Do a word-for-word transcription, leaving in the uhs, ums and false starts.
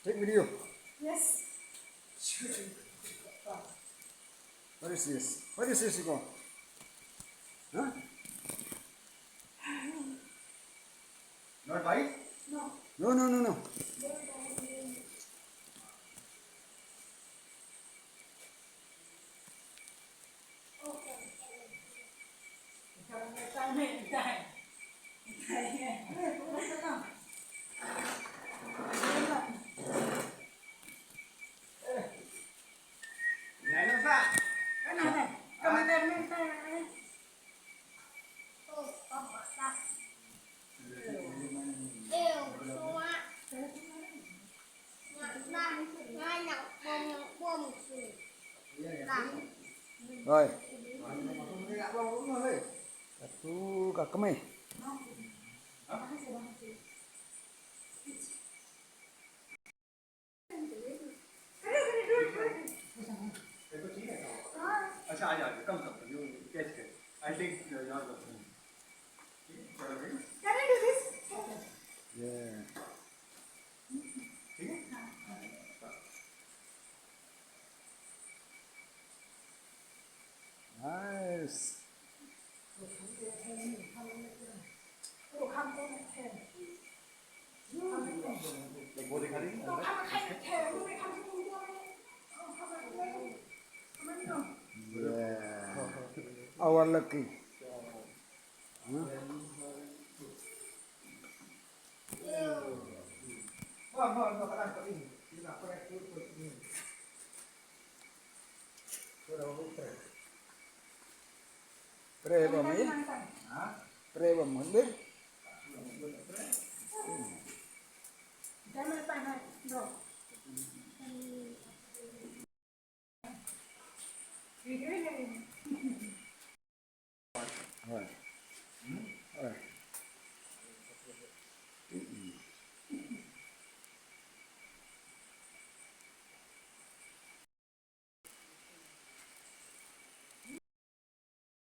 Take video. Yes. What is this? What is this, Iko? Huh? Not bite? No. No, no, no, no. Oi. Ka tu ka kmai. अच्छा, आ जा, आ जा, कम, कम, you catch कर। I'll take your, your, your। Can I do this? Yeah. ठीक है? Nice. Yeah. Our lucky. Huh? Pre ba mi? Pre ba mi?